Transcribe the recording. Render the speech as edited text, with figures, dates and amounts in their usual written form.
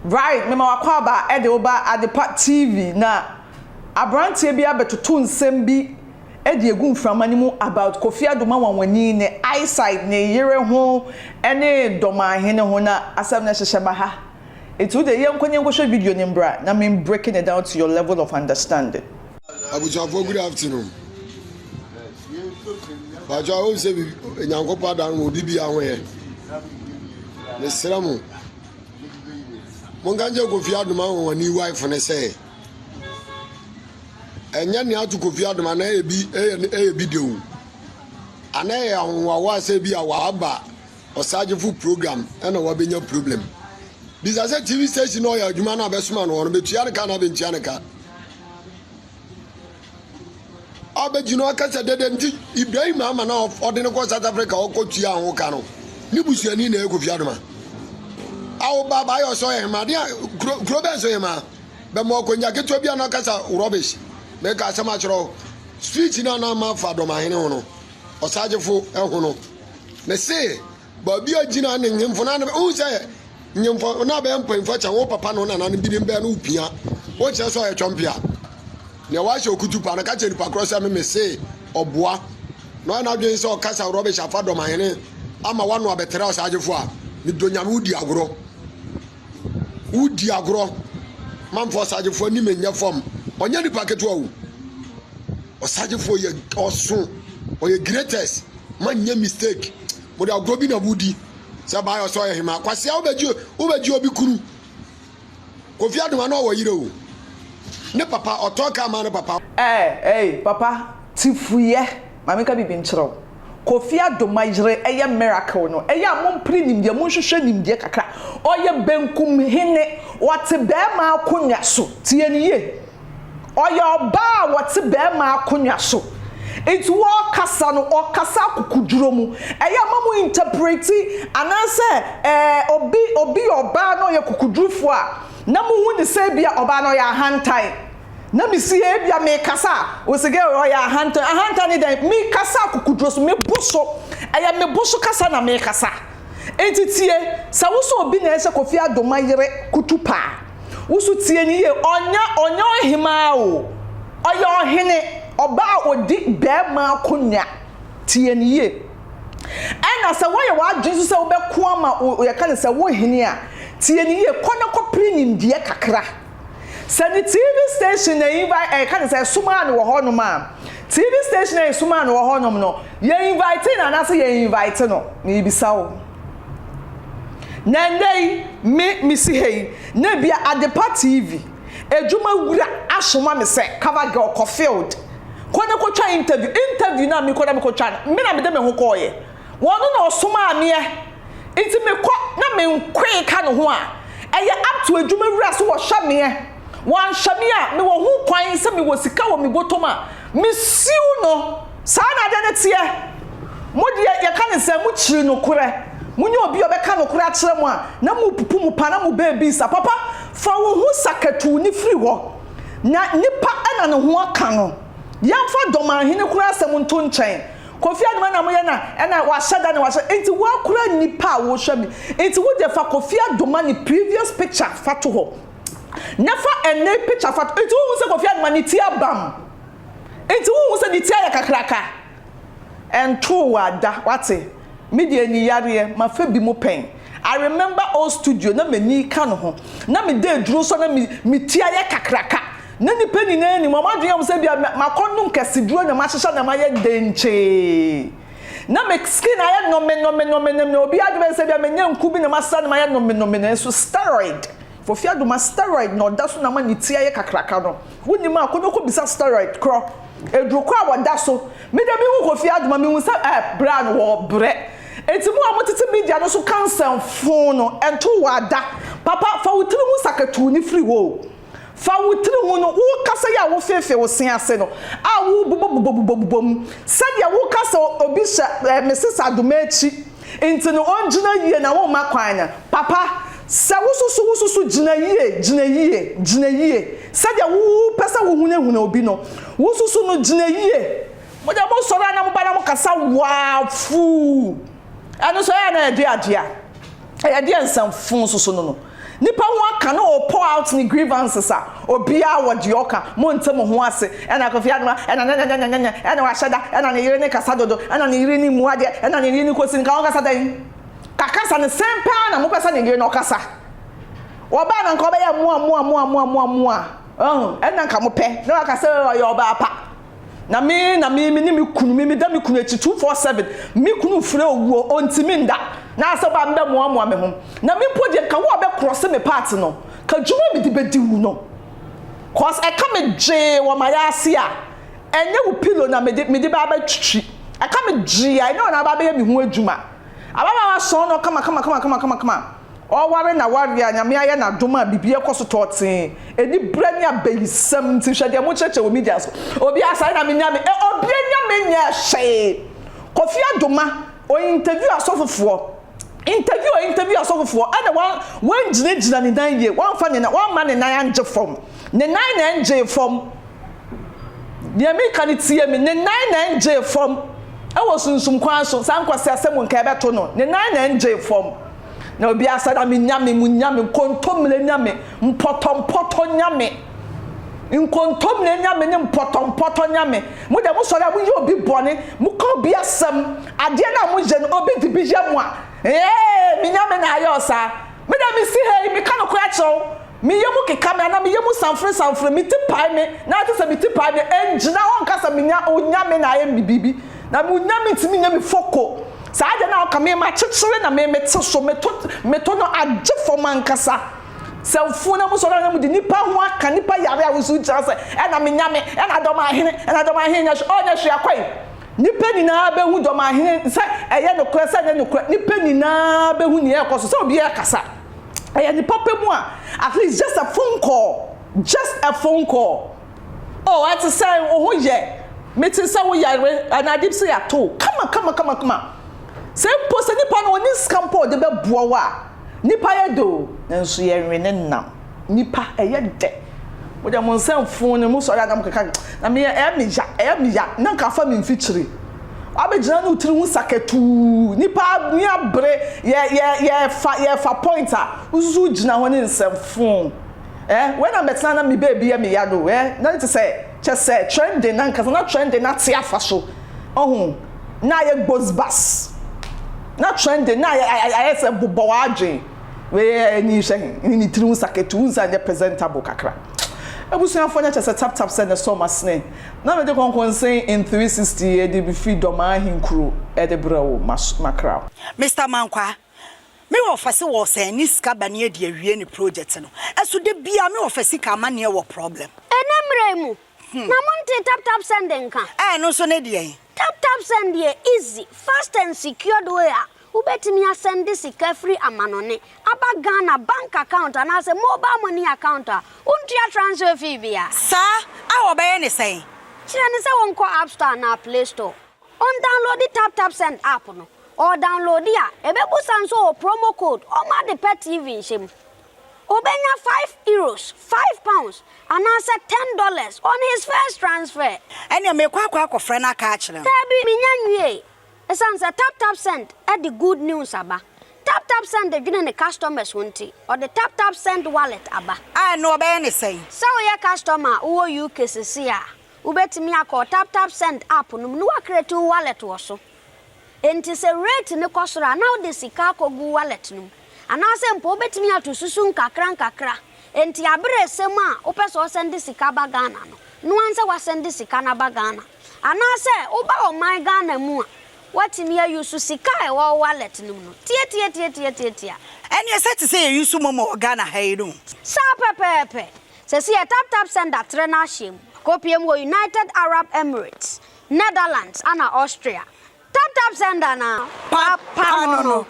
Right, mema w'akwaaba de wo ba Adepa TV na abranteɛ bi abɛtoto nsɛm bi de agu mframa no mu about Kofi Adoma Nwanwani, ne eyesight, ne yere ho ne Dɔmahene ho na asɛm no hyehyɛ ba ha. Nti wo deɛ yɛnkɔ na yɛnkɔhwɛ video no mbra na me breaking it down to your level of understanding. Abusuafoɔ good afternoon. Bàtò awo sɛ Nyankopɔn adan mo obi bia ho yɛ. Mesrɛ mo. Monka nkyerɛ Kofi Adoma wɔn ani wife ne sɛ ɛnyɛ nea ato Kofi Adoma na ɛyɛ bi ɛyɛ ɛyɛ bi de o. Ana ɛyɛ ahohoahoa sɛ bi a waba ɔsagyefo program ɛna wabɛnya problem. Bisa sɛ TV station na ɔyɛ adwuma no abɛsoma no hɔ no bɛtua ne ka na bɛntua ne ka. Ɔbɛgyina ɔkasa dede nti Ibrahim ama na ɔde no kɔ South Africa ɔkɔ tua ho ka no ne busuani na ɛyɛ Kofi Adoma. Awo ba ba ayɛ ɔsɔ yɛ hema de kuro kuro bɛn so hema bɛmɔ ɔkɔnya ketewa bi a na ɔkasa rubbish mɛka asɛm akyerɛ street na na ama fa dɔmahene ho no ɔsagyefo ɛho no mese Baabi a gyina ne nhemfo no ano wohu sɛ nhemfo no abɛyɛ mpanyimfo akyɛn wo papa ne wo nana no binom bɛyɛ no wo pia wokyerɛ sɛ ɔyɛ twɔmpea nea wahyɛ okutu pa no ka kyerɛ nipa korɔ sɛ meme se ɔboa na ɔyɛ n'adwene sɛ ɔkasa rubbish afa dɔmahene ama wano abɛtrɛ ɔsagyefo a medɔ nyame wodi agorɔ wodi agorɔ mamfa ɔsagyefo anim nyɛ fam ɔnyɛ nipa ketewa o Ɔsagyefo yɛ ɔso ɔyɛ greatest ma nyɛ mistake mo de agorɔ bi na mo di sɛ baayɛ ɔsɛ ɔyɛ hema kwasia wobɛgye wobɛgye obi kunu kofi adoma na ɔwɔ yere o ne papa ɔtɔ kaa ma ne papa. Eh ei papa tifuyɛ ma menka biribi nkyerɛ wo Kofi Adoma yere ɛyɛ miracle no ɛyɛ a mompere nimdeɛ monhwehwɛ nimdeɛ kakra ɔyɛ benkum hene ɔte bɛɛma akonwa so tie no yie Ɔyɛ ɔbaa a wɔte bɛɛma akonwa so nti wɔɔkasa no ɔkasa akokoduro mu. Ɛyɛ a ma mo interpreti anaasɛ ɛɛ obi obi yɛ ɔbaa na ɔyɛ kokodurufoɔ a na mo hu ne sɛ ebia ɔbaa no ɔyɛ ahantan. Na me si ebia mekasa a wo se girl ɔyɛ ahantan. Ahantan ne dɛn? Mekasa akokoduro so, me bo so. Ɛyɛ me bo so kasa na mekasa. Nti tie, sɛ wo sɛ obi na ɛhyɛ Kofi Adoma yere kutu paa. Wo so tie no yie, ɔnyɛ ɔnyɛ ɔhemaa o, ɔyɛ ɔhene, ɔbaa a ɔdi barima akonnwa. Tie no yie. Ɛna sɛ woayɛ w'adwene nso sɛ wobɛko ama wo yɛka no sɛ wo hene a, tie no yie, kɔ na kɔpere nimdeɛ kakra. Sɛ ne TV station na invite ɛka no sɛ ɛsomaa no wɔ hɔnom a, TV station a ɛsomaa no wɔ hɔnom no, yɛ invite no anaasɛ yɛ invite no? Merebisa wo. Na ɛnnɛ yi, me, mesi ha yi, na ebia Adepa TV adwuma wura asoma me sɛ, Cover girl, kɔ field, kɔ na kɔtwa interview. Interview no a mekɔ na mekɔtwa no, me na mede me ho kɔɔeɛ. Wɔno na ɔsomaa meɛ. Nti mekɔ na menkoe ka ne ho a, ɛyɛ up to adwuma wura sɛ wɔhwɛ meɛ. Wɔanhwɛ me a, mewɔ ho kwan sɛ mewɔ sika wɔ me bɔtɔm a, mesiw no. Saa na ade no teɛ. Mo deɛ, yɛka no sɛ, mokyiri nokorɛ. Monya obi a ɔbɛka nokorɛ akyerɛ mo a, na mopupu mo pa na mo bɛɛbisa. Papa, fa wo ho sakatuu no firi hɔ, na nipa na ne ho aka no. Yɛmfa Dɔmanhene koraa asɛm nto nkyɛn. Kofi Adoma na moyɛ na ɛna wahyɛ da na wahyɛ nti woakora nnipa a wohwɛ me nti wo deɛ fa Kofi Adoma ne previous picture fa to hɔ na fa ɛnɛ picture fa to nti wohu sɛ Kofi Adoma ne ti abam nti wohu sɛ ne ti ayɛ kakraka ɛntoo wɔ ada wate me deɛ ani yareɛ mafa bi mu pɛn I remember old studio na m'ani ka no ho na me da aduro so na me me ti ayɛ kakraka Na nnipa nyinaa nim, wɔn adwene yɛ wɔn sɛ ebia makɔnom kɛseduro na mahyehyɛ na mayɛ denkyee. Na me skin ayɛ nɔmenɔmenɔmenɔmene, obi adwene bɛyɛ sɛ ebia manya nku bi na masra na mayɛ nɔmenɔmene, nanso steroid, Kofi Adoma steroid na ɔda so na ama ne ti ayɛ kakraka no. Wonim a, kɔ na kɔbisa steroid korɔ, aduro korɔ a wɔda so. Me deɛ mehu Kofi Adoma, mehu sɛ eh, bra no wɔbrɛ. Enti mo a motete media no so ka nsɛmfoo no, ɛnto wo ada. Papa, fa wo tiri ho sakatuu no firi hɔ o. Fa wo tiri ho no, wokasa yi a wofeefee wo se ase no a wobobɔbobɔbobɔ mu sɛdeɛ woka sɛ obi hyɛ eh, Mrs. Adoma akyi nti no ɔngyina yie na womma kwan no. Papa, sɛ wososo wososo gyina yie, gyina yie, gyina yie. Sɛdeɛ wopɛ sɛ wohunahuna obi no, wososo no gyina yie. Mo deɛ mosɔre a na moba na mokasa waa fuu. Ɛno nso ɛyɛ a na ɛde adeɛ a ɛyɛ deɛ nsɛmfo nso so no no. Nipa ho aka na ɔ pour out ne grievances a, obiara wɔ deɛ ɔka, monte mo ho ase, ɛna Kofi Adoma, ɛna nyɛnyɛnyɛnyɛnyɛ, ɛna wahyɛ da, ɛna ne yere ne kasa dodo, ɛna ne yere ne mmu adeɛ, ɛna ne yere ne kɔsi, nka ɔnkasa dɛn? Ka kasa no sɛn paa na mopɛ sɛ ne yere no ɔkasa? Ɔbaa na nka ɔbɛyɛ mmoa mmoa mmoa mmoa mmoa mmoa, ɔho, ɛna nka mopɛ, na waka sɛ ɔyɛ ɔbaa pa. Na me na me me ne me kunu me meda me kunu akyi 247 me kunu frɛ owuo ɔntimi nda na asɛ ba mbɛ moamoa me ho na me mpo deɛ nka wo a bɛ krɔse me part no ka dwuma me de bɛdi wo no cause ɛka me gyee wɔ mayaase a ɛnyɛ wo pillow na mede mede ba abɛ twitwi ɛka me gyee a ɛnyɛ wo na aba abɛyɛ me ho adwuma ababaawa sɔn no kama kama kama kama kama kama Ɔware na ware a Nyame ayɛ no adom a biribi ɛkɔ so tɔɔtee, anibrɛ ne abayisɛm nti hwɛ deɛ mokyerɛkyerɛ wɔ media so, obi asɔre na me Nyame eh obi Nyame nyɛɛ hwee, Kofi Adoma ɔ interview asɔfofoɔ, interview ɔ interview asɔfofoɔ ɛna wan wangyinagyina ne nan yie, wamfa ne nan wamma ne nan angye fam, ne nan na ɛngyee fam. Deɛ meka no tie me, ne nan na ɛngyee fam wɔ sunsum kwan so, saa nkwaseasɛm nka ɛbɛto no, ne nan na ɛngyee fam. Na obiara sɛ na me nyame, mo nyame, nkontommire nyame, mpɔtɔmpɔtɔ nyame, nkontommire nyame ne mpɔtɔmpɔtɔ nyame. Mo deɛ mosɔre a moyɛ obi bɔne, moka obi asɛm, adeɛ no a moyɛ no obi de bi yɛ mo a, ee, me nyame na ayɛ ɔsaa. Me deɛ mesi ha yi, meka nokorɛ akyerɛ wo, Me yamu keka me anaa me yamu sanfere-sanfere, me ti pae me, na ate sɛ me ti pae me, ɛngyina hɔ nka sɛ menya Onyame na ayɛ me biribi, na me Onyame ntumi nyɛ me foko. Saa adeɛ no a woka, me makyekyere na me mete so, meto, meto no agye fam ankasa. Sɛ mfuo na mosɔre a na mode nipa ho aka, nipa yare a wo nso wogyina sɛ, ɛna me Nyame, ɛna dɔm ahene, ɛna dɔm ahene nyɛ hwee, ɔnyɛ hwee akɔe. Nipa nyinaa bɛhu dɔm ahene sɛ ɛyɛ nokorɛ sɛ ɛnyɛ nokorɛ, nipa nyinaa bɛhu nea ɛrekɔ so, sɛ obiara kasa. Ɛyɛ ne papa mu a, at least just a phone call, just a phone call. Oh, ɛte sɛ wo ho yɛ, mete sɛ wo yare, anaa ade bi sɛ yɛato wo, kama kama kama kama. Sɛ mpo sɛ nipa no ɔnni sika mpo a ɔde bɛboa wo a, nipa yɛ dɛ o, nanso yɛnwe ne nam. Nipa ɛyɛ dɛ. Mo deɛ mo nsa mfon no, mo sɔre a na mo keka, na me ɛyɛ me ya, ɛyɛ me ya, na nka afa me mfikyire. Wabɛgyina ne wo tiri ho sakatuu, nipa ani abere, yɛ yɛ yɛfa yɛfa point a, wosusu gyina hɔ ne nsɛmfon. Eh, wei na mɛtena na me baabi yɛ me ya no, eh, na te sɛ, kyɛ sɛ trending nankasa, na trending na ate afa so, ɔho, na ayɛ gbosbas, na trending na ayɛ ayɛ sɛ bobɔ w'adwen. Wei yɛ ani hwɛ he ne ne tiri ho saketu wohu sɛ anyɛ presentable kakra. Abusuafoɔ nyɛ kyɛ sɛ tap tap sɛ ne sɔ masene na mede kɔnkɔnsen in 360 yi de bi firi Dɔmaa ahenkuro de brɛ wo makra. Mister Mankwaa, me wɔfa se wɔɔsɛn ne sika ba ne adi awie ne project no, ɛso da biaa me wɔfa sika amaneɛ wɔ problem. Ɛnɛ mmerɛ yi mu, na montee tap tap send nka? Ɛɛ no nso ne deɛn? Tap tap send yɛ easy, fast and secured way a wobɛtumi asɛnde sika firi amanɔne aba Ghana bank account anaasɛ mobile money account a wontua transfer fee biara. Saa a wɔbɛyɛ ne sɛn? Kyerɛ no sɛ ɔnkɔ App Store anaa Play Store, ɔndownloadi Tap Tap Send app no. Ɔɔdownloadi a, ɛbɛbusa nso ɔwɔ promo code ɔma ade pɛ TV nhyɛ mu. Obenya €5, £5, anaasɛ $10 on his first transfer. Ɛnneɛ merekɔ akɔ akɔfrɛ no aka akyerɛ no. Daabi, mennya nwiei. Esiane sɛ TapTapSend de good news aba, TapTapSend dwene ne customers ho nti, ɔde TapTapSend Wallet aba. A ɛno ɔbɛyɛ ne sɛn? Sɛ woyɛ customer a wowɔ UK sesei a, wobɛtumi akɔ TapTapSend app no mu na woacreate wo wallet wɔ so. Enti sɛ rate no kɔ soro a, na wode sika akɔgu wo wallet no mu. Anaasɛ mpo wobɛtumi ato susu nkakrankakra. Enti aberɛ ɛsɛ mu a wopɛ sɛ ɔsɛnde sika ba Ghana no, noa sɛ woasɛnde sika no aba Ghana. Anaasɛ woba ɔman Ghana mu a, woatumi a use sika a ɛwɔ wo wallet no mu no tiatiatiatiatiatia. Ɛneɛ sɛ te sɛ yɛ use momo wɔ Ghana ha yi no. Saa pɛpɛɛpɛ! Sɛsi yɛ tap tap send atrɛ no ahyɛ mu, akɔpue mu wɔ United Arab Emirates, Netherlands ana Austria. Tap tap send anaa? Papa no no.